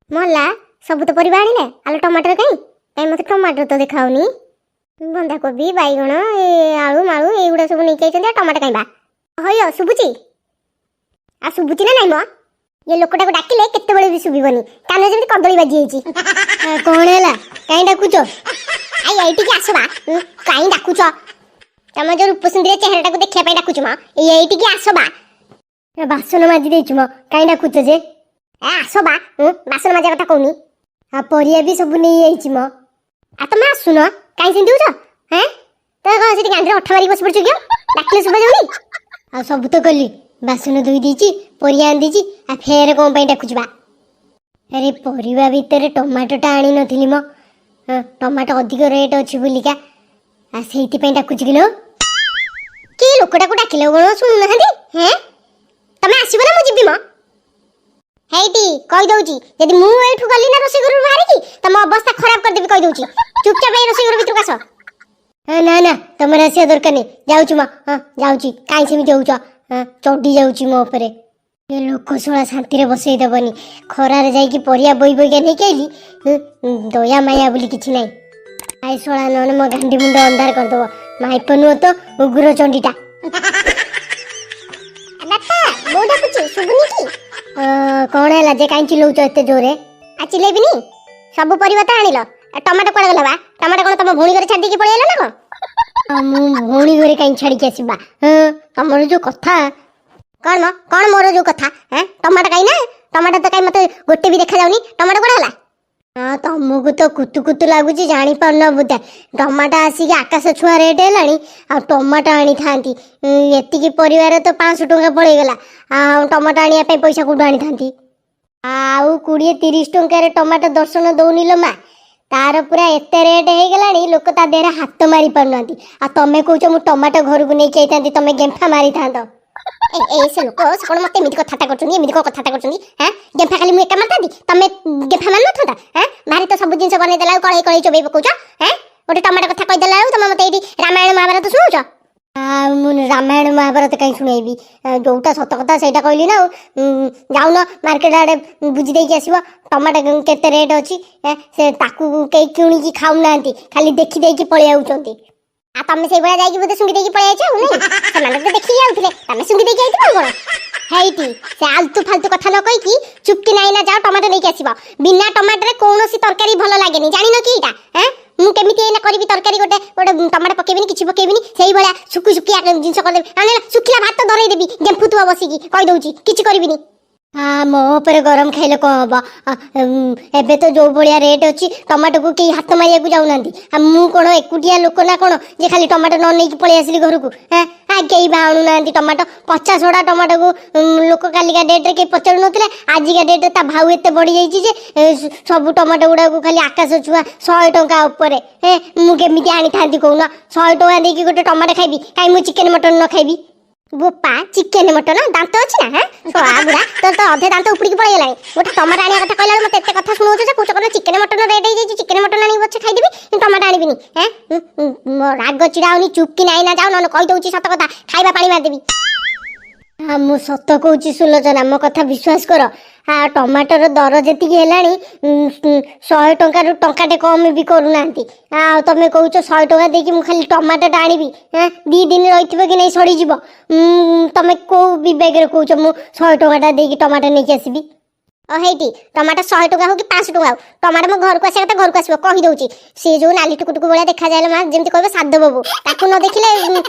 ମଲା, ସବୁ ତ ପରିବା ଆଣିଲେ। ଆଲୋ, ଟମାଟର କାଇଁ? କାଇଁ, ମୋତେ ଟମାଟର ତ ଦେଖାଉନି। ବନ୍ଧାକୋବି, ବାଇଗଣ, ଏ ଆଳୁ ମାଳୁ ଏଇଗୁଡ଼ା ସବୁ ନେଇକି ଆଇଛନ୍ତି, ଆଉ ଟମାଟୋ କାଇଁ ବା? ହଇଓ, ଶୁଭୁଛି? ଆଉ ଶୁଭୁଛି ନା ନାଇଁ ମ? ଏ ଲୋକଟାକୁ ଡାକିଲେ କେତେବେଳେ ବି ଶୁଭିବନି, କାନରେ ଯେମିତି କଦଳୀ ବାଜି ଯାଇଛି। କଣ ହେଲା? କାଇଁ ଡାକୁଛ? I, ଏଇଠିକି ଆସ ବା। କାଇଁ ଡାକୁଛ? ତମ ଯୋଉ ରୂପସୁନ୍ଦରୀ ଚେହେରାଟାକୁ ଦେଖିବା ପାଇଁ ଡାକୁଛୁ ମ। ଏଇ ଏଇଠିକି ଆସ ବା। ବାସନ ମାଜି ଦେଇଛୁ ମ, କାଇଁ ଡାକୁଛ ଯେ? ଏ ଆସ ବା। ବାସନ ମାଜିବା କଥା କହୁନି। ଆଉ ପରିବା ବି ସବୁ ନେଇ ଯାଇଛି ମ। ଆଉ ତମେ ଆସୁନ, କାଇଁ ସେମିତି ହଉଛ? ହେଁ, ତମେ କଣ ସେଠି ଗାଣ୍ଡିରେ ଅଠା ମାରିକି ବସି ପଡୁଛ କି? ଡାକିଲେ ଶୁଭା ଯାଉନି? ଆଉ ସବୁ ତ କଲି, ବାସନ ଧୋଇ ଦେଇଛି, ପରିବା ଆଣି ଦେଇଛି, ଆଉ ଫେର କଣ ପାଇଁ ଡାକୁଛୁ ବା? ଆରେ, ପରିବା ଭିତରେ ଟମାଟୋଟା ଆଣି ନଥିଲି ମ। ହଁ, ଟମାଟୋ ଅଧିକ ରେଟ୍ ଅଛି ବୋଲିକା, ଆଉ ସେଇଥିପାଇଁ ଡାକୁଛି କିଲୋ। କି ଲୋକଟାକୁ ଡାକିଲେ କଣ ଶୁଣୁନାହାନ୍ତି? ହେଁ, ତମେ ଆସିବ ନା ମୁଁ ଯିବି ମ? ହେଇଟି କହିଦଉଛି, ଯଦି ମୁଁ ଏଇଠୁ ଗଲି ନା ରୋଷେଇ ଘରରୁ ବାହାରିକି, ତମ ଅବସ୍ଥା ଖରାପ କରିଦେବି କହିଦଉଛି। ଚୁପଚାପ ଏଇ ରୋଷେଇ ଘର ଭିତରକୁ ଆସ। ହଁ, ନା ନା, ତମର ଆସିବା ଦରକାର ନାହିଁ। ଯାଉଛି ମ। ହଁ, ଯାଉଛି। କାଇଁ ସେମିତି ହଉଛ? ହଁ, ଚଢି ଯାଉଛି ମୋ ଉପରେ। ଏ ଲୋକ ଶଳା ଶାନ୍ତିରେ ବସେଇ ଦେବନି। ଖରାରେ ଯାଇକି ପରିବା ବୋଇ ବୋଇକା ନେଇକି ଆଇଲି। ହୁଁ, ଦୟା ମାୟା ବୋଲି କିଛି ନାହିଁ। I ଶଳା, ନହେଲେ ମୋ ଗାଣ୍ଡି ମୁଣ୍ଡ ଅନ୍ଧାର କରିଦବ। ମାଇପ ନୁହଁ ତ, ଉଗ୍ର ଚଣ୍ଡୀଟା। ବାପା, ବୋଉ ଡାକୁଛି, ଶୁଭୁନି କି? କଣ ହେଲା ଯେ? କାଇଁ ଚିଲଉଛ ଏତେ ଜୋରେ? ଆଉ ଚିଲେଇବିନି? ସବୁ ପରିବା ତ ଆଣିଲ, ଆଉ ଟମାଟୋ କୁଆଡେ ଗଲା ବା? ଟମାଟୋ କଣ ତମ ଭଉଣୀ ଘରେ ଛାଡି ଦେଇକି ପଳେଇ ଆଇଲ ନା କଣ? ଆଉ ମୁଁ ଭଉଣୀ ଘରେ କାଇଁ ଛାଡିକି ଆସିବା? ହଁ, ତମର ଯୋଉ କଥା। କଣ ମ? କଣ ମୋର ଯୋଉ କଥା? ହେଁ, ଟମାଟୋ କାଇଁ ନା? ଟମାଟୋ ତ କାଇଁ ମତେ ଗୋଟେ ବି ଦେଖାଯାଉନି। ଟମାଟୋ କୁଆଡେ ଗଲା? ହଁ, ତମକୁ ତ କୁତୁ କୁତୁ ଲାଗୁଛି, ଜାଣିପାରୁନ ବୋଧେ। ଟମାଟୋ ଆସିକି ଆକାଶ ଛୁଆଁ ରେଟ୍ ହେଲାଣି, ଆଉ ଟମାଟୋ ଆଣିଥାନ୍ତି? ଏତିକି ପରିବାରେ ତ 500 ଟଙ୍କା ପଳେଇଗଲା, ଆଉ ଟମାଟୋ ଆଣିବା ପାଇଁ ପଇସା କୋଉଠୁ ଆଣିଥାନ୍ତି? ଆଉ 20-30 ଟଙ୍କାରେ ଟମାଟୋ ଦର୍ଶନ ଦଉନି ଲୋ ମା। ତାର ପୁରା ଏତେ ରେଟ୍ ହେଇଗଲାଣି, ଲୋକ ତା ଦେହରେ ହାତ ମାରି ପାରୁନାହାନ୍ତି। ଆଉ ତମେ କହୁଛ ମୁଁ ଟମାଟୋ ଘରକୁ ନେଇକି ଯାଇଥାନ୍ତି, ତମେ ଗେମ୍ଫା ମାରିଥାନ୍ତ। ଏ ଏ ସେ ଲୋକ, ସେ କଣ ମତେ ଏମିତି କଥାବାର୍ତ୍ତା କରୁଛନ୍ତି? ଏମିତି କଣ କଥାବାର୍ତ୍ତା କରୁଛନ୍ତି? ହାଁ, ଗେମ୍ଫା ଖାଲି ମୁଁ ଏକା ମାରିଥାନ୍ତି? ତମେ ଗେମ୍ଫା ମାରିନଥାନ୍ତା? ହାଁ, ଭାରି ତ ସବୁ ଜିନିଷ ବନେଇ ଦେଲା ବେଳକୁ କଳେଇ କଳେଇ ଚୋବେଇ ପକଉଛ। ହାଁ, ଗୋଟେ ଟମାଟୋ କଥା କହିଦେଲା ବେଳକୁ ତମେ ମତେ ଏଇଠି ରାମାୟଣ ମହାଭାରତ ଶୁଣୁଛ। ଆଉ ମୁଁ ରାମାୟଣ ମହାଭାରତ କାହିଁ ଶୁଣେଇବି? ଯୋଉଟା ସତ କଥା ସେଇଟା କହିଲି ନା। ଆଉ ଯାଉନ ମାର୍କେଟ ଆଡ଼େ ବୁଝି ଦେଇକି ଆସିବ ଟମାଟୋ କେତେ ରେଟ୍ ଅଛି। ସେ ତାକୁ କେହି କିଣିକି ଖାଉନାହାନ୍ତି, ଖାଲି ଦେଖି ଦେଇକି ପଳେଇ ଆଉଛନ୍ତି। ଆଉ ତମେ ସେଇଭଳିଆ ଯାଇକି ବୋଧେ ଶୁଙ୍ଘି ଦେଇକି ପଳେଇ ଆଇଛ ଆଉ ନାଇଁ? ସେମାନେ ତ ଦେଖିକି ଯାଉଥିଲେ, ତମେ ଶୁଙ୍ଘି ଦେଇକି ଆଇଥିବ ଆଉ କଣ। ହେଇଟି ସେ ଆଲତୁ ଫାଲତୁ କଥା ନ କହିକି ଚୁପକି ନାଇଁ ନା ଯାଅ, ଟମାଟୋ ନେଇକି ଆସିବ। ବିନା ଟମାଟୋରେ କୌଣସି ତରକାରୀ ଭଲ ଲାଗେନି, ଜାଣିନ କି ଏଇଟା? ହେଁ, ମୁଁ କେମିତି ଏଇନା କରିବି ତରକାରୀ? ଗୋଟେ ଗୋଟେ ଟମାଟୋ ପକେଇବିନି, କିଛି ପକେଇବିନି, ସେଇଭଳିଆ ଶୁଖି ଶୁଖିଆ ଜିନିଷ କରିଦେବି। ଆଣିଲ, ଶୁଖିଲା ଭାତ ଧରେଇଦେବି, ଗେମ୍ଫୁଥିବ ବସିକି। କହିଦଉଛି, କିଛି କରିବିନି। ହଁ, ମୋ ଉପରେ ଗରମ ଖାଇଲେ କ'ଣ ହବ? ଏବେ ତ ଯୋଉ ଭଳିଆ ରେଟ୍ ଅଛି, ଟମାଟୋକୁ କେହି ହାତ ମାରିବାକୁ ଯାଉନାହାନ୍ତି। ଆଉ ମୁଁ କ'ଣ ଏକୁଟିଆ ଲୋକ ନା କ'ଣ ଯେ ଖାଲି ଟମାଟୋ ନ ନେଇକି ପଳେଇ ଆସିଲି ଘରକୁ? ହେଁ ହଁ, କେହି ବା ଆଣୁନାହାନ୍ତି ଟମାଟୋ। ପଚା ସଢ଼ା ଟମାଟୋକୁ ଲୋକ କାଲିକା ଡେଟ୍ରେ କେହି ପଚାରୁନଥିଲେ। ଆଜିକା ଡେଟ୍ରେ ତା ଭାଉ ଏତେ ବଢ଼ିଯାଇଛି ଯେ ସବୁ ଟମାଟୋ ଗୁଡ଼ାକୁ ଖାଲି ଆକାଶ ଛୁଆଁ, 100 ଟଙ୍କା ଉପରେ। ହେ, ମୁଁ କେମିତି ଆଣିଥାନ୍ତି କହୁନ? 100 ଟଙ୍କା ଦେଇକି ଗୋଟେ ଟମାଟୋ ଖାଇବି? କାଇଁ ମୁଁ ଚିକେନ ମଟନ ନ ଖାଇବି? ବୋପା, ଚିକେନ ମଟନ ଦାନ୍ତ ଅଛି ନା? ହାଁ, ଶଳା ବୁଢା, ତୋର ତ ଅଧେ ଦାନ୍ତ ଉପୁଡ଼ିକି ପଳେଇଗଲାଣି। ଗୋଟେ ଟମାଟୋ ଆଣିବା କଥା କହିଲା ବେଳକୁ ମତେ ଏତେ କଥା ଶୁଣଉଛ ଯେ କହୁଛ କଣ ଚିକେନ ମଟନ ରେଟ୍ ହେଇଯାଇଛି, ଚିକେନ ମଟନ ଆଣିକି ପଛେ ଖାଇଦେବି କିନ୍ତୁ ଟମାଟୋ ଆଣିବିନି। ହେଁ, ମୋ ରାଗ ଚିଡା ହଉନି? ଚୁପକି ନାଇଁ ନା ଯାଉ, ନହେଲେ କହିଦଉଛି ସତ କଥା, ଖାଇବା ପାଣି ମାରିଦେବି। ହଁ, ମୁଁ ସତ କହୁଛି ସୁଲୋଚନା, ମୋ କଥା ବିଶ୍ୱାସ କର। ଟମାଟର ଦର ଯେତିକି ହେଲାଣି, 100 ଟଙ୍କାରୁ ଟଙ୍କାଟେ କମ୍ ବି କରୁନାହାନ୍ତି। ଆଉ ତମେ କହୁଛ 100 ଟଙ୍କା ଦେଇକି ମୁଁ ଖାଲି ଟମାଟୋଟା ଆଣିବି? ହେଁ, 2 ଦିନ ରହିଥିବ କି ନାଇଁ ସଡ଼ିଯିବ। ତମେ କୋଉ ବିବେକରେ କହୁଛ ମୁଁ 100 ଟଙ୍କାଟା ଦେଇକି ଟମାଟୋ ନେଇକି ଆସିବି? ଓ ହେଇଟି, ଟମାଟୋ 100 ଟଙ୍କା ହଉ କି 500 ଟଙ୍କା ହଉ, ଟମାଟୋ ମୋ ଘରକୁ ଆସିବା କଥା ଘରକୁ ଆସିବ, କହିଦଉଛି। ସେ ଯୋଉ ନାଲି ଟୁକୁ ଟୁକୁ ଭଳିଆ ଦେଖାଯାଏ ମା, ଯେମିତି କହିବ ସାଧ ବାବୁ, ତାକୁ ନ ଦେଖିଲେ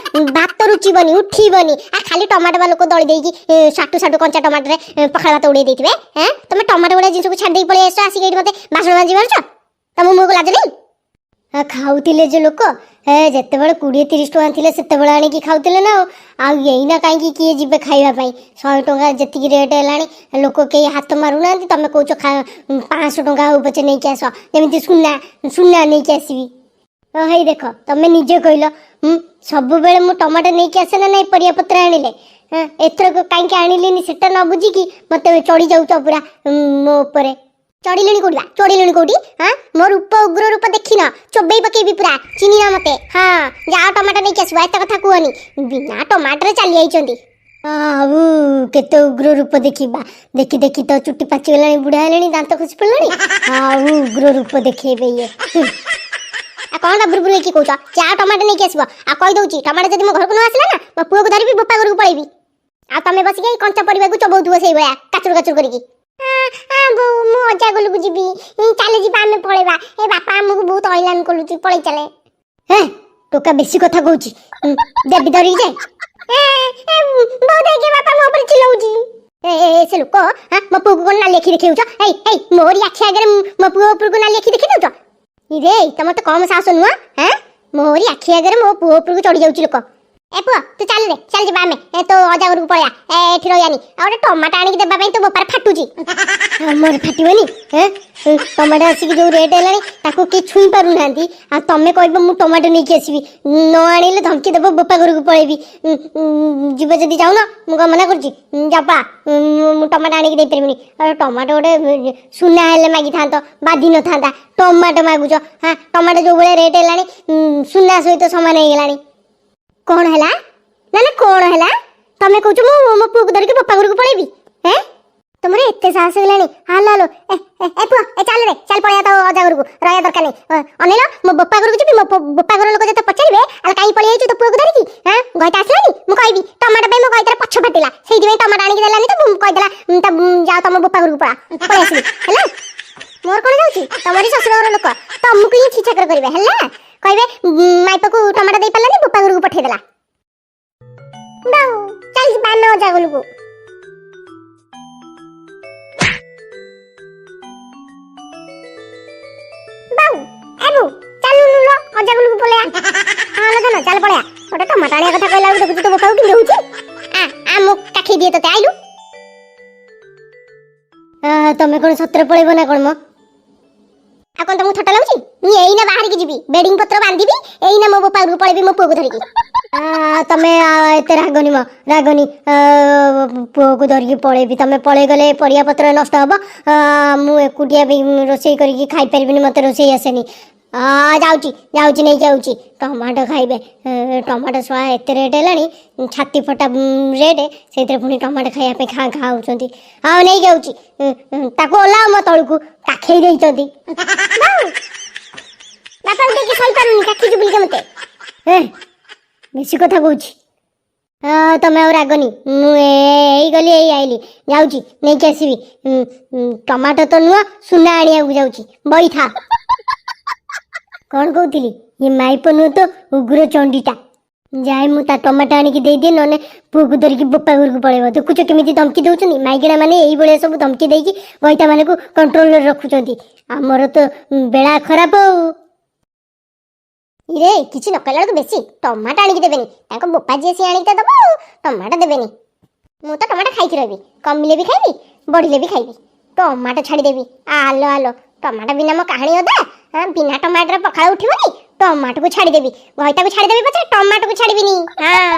ଭାତ ରୁଚିବନି, ଉଠିବନି। ଆ ଖାଲି ଟମାଟୋ ବା ଲୋକ ଦଳି ଦେଇକି ସାଟୁ ସାଟୁ କଞ୍ଚା ଟମାଟୋରେ ପଖାଳ ଭାତ ଉଡେଇ ଦେଇଥିବେ। ହେଁ, ତମେ ଟମାଟୋ ଭଳିଆ ଜିନିଷକୁ ଛାଡ଼ି ଦେଇକି ପଳେଇ ଆସିଛ, ଆସିକି ଏଇଠି ମତେ ବାସନ ମାଜି ପାରୁଛ? ତମ ମୁହଁକୁ ଲାଜ ନାହିଁ? ଖାଉଥିଲେ ଯେ ଲୋକ। ହେ, ଯେତେବେଳେ 20-30 ଟଙ୍କା ଥିଲେ ସେତେବେଳେ ଆଣିକି ଖାଉଥିଲେ ନା। ଆଉ ଆଉ ଏଇନା କାହିଁକି କିଏ ଯିବେ ଖାଇବା ପାଇଁ? 100 ଟଙ୍କା ଯେତିକି ରେଟ୍ ହେଲାଣି, ଲୋକ କେହି ହାତ ମାରୁନାହାନ୍ତି। ତମେ କହୁଛ 500 ଟଙ୍କା ହଉ ପଛେ ନେଇକି ଆସ, ଯେମିତି ସୁନା ସୁନା ନେଇକି ଆସିବି। ଓ ହେଇ ଦେଖ, ତମେ ନିଜେ କହିଲ। ସବୁବେଳେ ମୁଁ ଟମାଟୋ ନେଇକି ଆସେ ନା ନାଇଁ ପରିବା ପତ୍ର ଆଣିଲେ? ହଁ, ଏଥରକ କାହିଁକି ଆଣିଲିନି ସେଟା ନ ବୁଝିକି ମତେ ଚଢି ଯାଉଛ ପୁରା ମୋ ଉପରେ। ଚଢିଲିଣି କୋଉଠି ବା? ଚଢିଲିଣି କୋଉଠି? ହଁ, ମୋ ରୂପ, ଉଗ୍ର ରୂପ ଦେଖିନ? ଚୋବେଇ ପକେଇବି ପୁରା, ଚିହ୍ନିନ ମତେ। ହଁ, ଯାଅ ଟମାଟୋ ନେଇକି ଆସିବ, ଏତେ କଥା କୁହନି। ବିନା ଟମାଟୋରେ ଚାଲି ଆଇଛନ୍ତି। ଆଉ କେତେ ଉଗ୍ର ରୂପ ଦେଖିବା। ଦେଖି ଦେଖି ତ ଚୁଟି ପାଚିଗଲାଣି, ବୁଢା ହେଲେଣି, ଦାନ୍ତ ଖସି ପଡିଲାଣି, ଆଉ ଉଗ୍ର ରୂପ ଦେଖେଇବେ ଇଏ। ଆଉ କଣଟା ବୁରୁ ବୁରୁ ହେଇକି କହୁଛ? ଚା ଟମାଟୋ ନେଇକି ଆସିବ। ଆଉ କହିଦଉଛି, ଟମାଟୋ ଯଦି ମୋ ଘରକୁ ନ ଆସିଲା ନା, ମୋ ପୁଅକୁ ଧରିବି, ବୋପା ଘରକୁ ପଳେଇବି। ଆଉ ତମେ ବସିକି ଏଇ କଞ୍ଚା ପରିବାକୁ ଚୋବଉଥିବ ସେଇଭଳିଆ କାଚୁର କାଚୁର କରିକି। ବୋଉ, ମୁଁ ଅଜା ଘରକୁ ଯିବି। ଚାଲେ ଯିବା, ଆମେ ପଳେଇବା। ଏ ବାପା ଆମକୁ ବହୁତ ହଇରାଣ କରୁଛି, ପଳେଇ ଚାଲେ। ହେ, ଟୋକା ବେଶୀ କଥା କହୁଛି। ଦେବି ଧରିକି ଯାଏ। ଏ, ବୋଉ, ଦେଖେ, ବାପା ମୋ ଉପରେ ଚିଲଉଛି। ଏ ଏ, ଏ, ସେ ଲୋକ ହାଁ, ମୋ ପୁଅକୁ କଣ ନାଲି ଆଖି ଦେଖେଉଛ? ଏଇ ଏଇ, ମୋରି ଆଖି ଆଗରେ ମୋ ପୁଅ ଉପରକୁ ନାଲି ଆଖି ଦେଖେଇ ଦଉଛ? ଇରେ, ତମର ତ କମ ସାହସ ନୁହଁ। ହାଁ, ମୋରି ଆଖି ଆଗରେ ମୋ ପୁଅ ଉପରକୁ ଚଢି ଯାଉଛି ଲୋକ। ଏ ପୁଅ, ତୁ ଚାଲ ରେ, ଚାଲ ଯିବା ଆମେ। ଏ ତୋ ଅଜା ଘରକୁ ପଳେଇବା, ଏ ଏଠି ରହିବାନି। ଆଉ ଗୋଟେ ଟମାଟୋ ଆଣିକି ଦେବା ପାଇଁ ତୋ ବୋପାର ଫାଟୁଛି। ଆମର ଫାଟିବନି? ହେ, ଟମାଟୋ ଆସିକି ଯୋଉ ରେଟ୍ ହେଲାଣି, ତାକୁ କେହି ଛୁଇଁ ପାରୁନାହାନ୍ତି, ଆଉ ତମେ କହିବ ମୁଁ ଟମାଟୋ ନେଇକି ଆସିବି, ନ ଆଣିଲେ ଧମକି ଦେବ ବୋପା ଘରକୁ ପଳେଇବି। ଉଁ, ଉଁ, ଯିବ ଯଦି ଯାଉନ, ମୁଁ କଣ ମନା କରୁଛି? ଯା ପଳା। ମୁଁ ଟମାଟୋ ଆଣିକି ଦେଇପାରିବିନି। ଆଉ ଟମାଟୋ ଗୋଟେ ସୁନା ହେଲେ ମାଗିଥାନ୍ତ, ବାଧି ନଥାନ୍ତା। ଟମାଟୋ ମାଗୁଛ? ହଁ, ଟମାଟୋ ଯୋଉ ଭଳିଆ ରେଟ୍ ହେଲାଣି, ସୁନା ସହିତ ସମାନ ହେଇଗଲାଣି। କଣ ହେଲା? ନା ନା, କଣ ହେଲା? ତମେ କହୁଛ ମୁଁ ମୋ ପୁଅକୁ ଧରିକି ବୋପା ଘରକୁ ପଳେଇବି? ହେଁ, ତମର ଏତେ ସାହସ ହେଲାଣି? ହାଲୋ ହାଲୋ, ଏ ଏ, ଏ ପୁଅ, ଏ ଚାଲ ରେ, ଚାଲ ପଳେଇବା ତ ଅଜା ଘରକୁ, ରହିବା ଦରକାର ନାହିଁ। ଅନେଇଲ, ମୋ ବୋପା ଘରକୁ ଯିବି। ମୋ ବୋପା ଘର ଲୋକ ଯେତେ ପଚାରିବେ, ଆରେ କାହିଁ ପଳେଇ ଆଇଛୁ ତୋ ପୁଅକୁ ଧରିକି? ହାଁ, ଘଇତା ଆସିଲାନି? ମୁଁ କହିବି ଟମାଟୋ ପାଇଁ ମୋ ଘଇତାର ପଛ ଫାଟିଲା, ସେଇଥିପାଇଁ ଟମାଟୋ ଆଣିକି ଦେଲାନି ତ କହିଦେଲା ଯାଅ ତମ ବୋପା ଘରକୁ ପଳା, ପଳେଇ ଆସିଲି। ହେଲା, ମୋର କଣ ଯାଉଛି? ତମରି ଶ୍ୱଶୁର ଘର ଲୋକ ତମକୁ ହିଁ ଛିଛାକର କରିବେ। ହେଲା, କହିବେ ମାଇପକୁ ଟମାଟୋ ଦେଇ ପାରିଲାନି, ବୋପା ଘରକୁ ପଠେଇଦେଲା। ବାଉ, ଚାଲ ଯିବା ଆମେ ଅଜା ଘରକୁ। ବାଉ, ଏ ବୋଉ, ଚାଲୁନୁ ଲୋ, ଅଜା ଘରକୁ ପଳେଇବା। ହଁ ଲୋ ଧନ, ଚାଲ ପଳେଇବା। ଗୋଟେ ଟମାଟୋ ଆଣିବା କଥା କହିଲା ବେଳକୁ ଦେଖୁଛୁ ତୋ ବୋପାକୁ କେମିତି ହଉଛି। ଆ ଆ, ମୁଁ କାଖେଇ ଦିଏ ତତେ, ଆଇଲୁ। ତମେ କଣ ସତରେ ପଳେଇବ ନା କଣ ମ? ଆଉ କଣ ତମକୁ ଥଟ୍ଟା ଲାଗୁଛି? ମୁଁ ଏଇନା ବାହାରିକି ଯିବି, ବେଡିଂ ପତ୍ର ବାନ୍ଧିବି, ଏଇନା ମୋ ବୋପା ଘରକୁ ପଳେଇବି ମୋ ପୁଅକୁ ଧରିକି। ତମେ ଏତେ ରାଗନି ମ, ରାଗନି। ପୁଅକୁ ଧରିକି ପଳେଇବି, ତମେ ପଳେଇଗଲେ ପରିବା ପତ୍ର ନଷ୍ଟ ହବ। ମୁଁ ଏକୁଟିଆ ବି ରୋଷେଇ କରିକି ଖାଇପାରିବିନି, ମତେ ରୋଷେଇ ଆସେନି। ଯାଉଛି ଯାଉଛି, ନେଇକି ଯାଉଛି। ଟମାଟୋ ଖାଇବେ? ଟମାଟୋ ଶଳା ଏତେ ରେଟ୍ ହେଲାଣି, ଛାତି ଫଟା ରେଟ୍, ସେଇଥିରେ ପୁଣି ଟମାଟୋ ଖାଇବା ପାଇଁ ଖାଁ ଖାଁ ହଉଛନ୍ତି। ଆଉ ନେଇକି ଯାଉଛି। ତାକୁ ଓହ୍ଲାଅ ମୋ ତଳକୁ, କାଖେଇ ଦେଇଛନ୍ତି। ବାପାକୁ ଦେଖି ସହିପାରୁନି, କାଖିଛୁ ବୁଲିକି ମତେ। ଏ ବେଶୀ କଥା କହୁଛି। ତମେ ଆଉ ରାଗନି। ମୁଁ ଏଇ ଗଲି, ଏଇ ଆଇଲି, ଯାଉଛି ନେଇକି ଆସିବି। ଟମାଟୋ ତ ନୁହଁ, ସୁନା ଆଣିବାକୁ ଯାଉଛି, ବଇଥା। କଣ କହୁଥିଲି, ଇଏ ମାଇପ ନୁହଁ ତ ଉଗ୍ର ଚଣ୍ଡୀଟା। ଯାଏ ମୁଁ ତା ଟମାଟୋ ଆଣିକି ଦେଇଦିଏ, ନହେଲେ ପୁଅକୁ ଧରିକି ବୋପା ଘରକୁ ପଳେଇବ। ଦେଖୁଛ କେମିତି ଧମକି ଦଉଛନ୍ତି? ମାଇକିଣା ମାନେ ଏଇଭଳିଆ ସବୁ ଧମକି ଦେଇକି ଘଇତା ମାନଙ୍କୁ କଣ୍ଟ୍ରୋଲରେ ରଖୁଛନ୍ତି। ଆମର ତ ବେଳା ଖରାପ ଆଉ। ଇରେ, କିଛି ନ କହିଲା ବେଳକୁ ବେଶୀ। ଟମାଟୋ ଆଣିକି ଦେବେନି, ତାଙ୍କ ବୋପା ଯିଏ ସିଏ ଆଣିକି ତ ଦବ, ଆଉ ଟମାଟୋ ଦେବେନି। ମୁଁ ତ ଟମାଟୋ ଖାଇକି ରହିବି, କମିଲେ ବି ଖାଇବି, ବଢିଲେ ବି ଖାଇବି, ଟମାଟୋ ଛାଡ଼ିଦେବି? ଆଲୋ ଆଲୋ, ଟମାଟୋ ବିନା ମୋ କାହାଣୀ ଅଧା। ହଁ, ବିନା ଟମାଟୋରେ ପଖାଳ ଉଠିବନି। ଟମାଟୋକୁ ଛାଡ଼ିଦେବି, ଘଇତାକୁ ଛାଡ଼ିଦେବି ପଛେ, ଟମାଟୋକୁ ଛାଡ଼ିବିନି। ହଁ।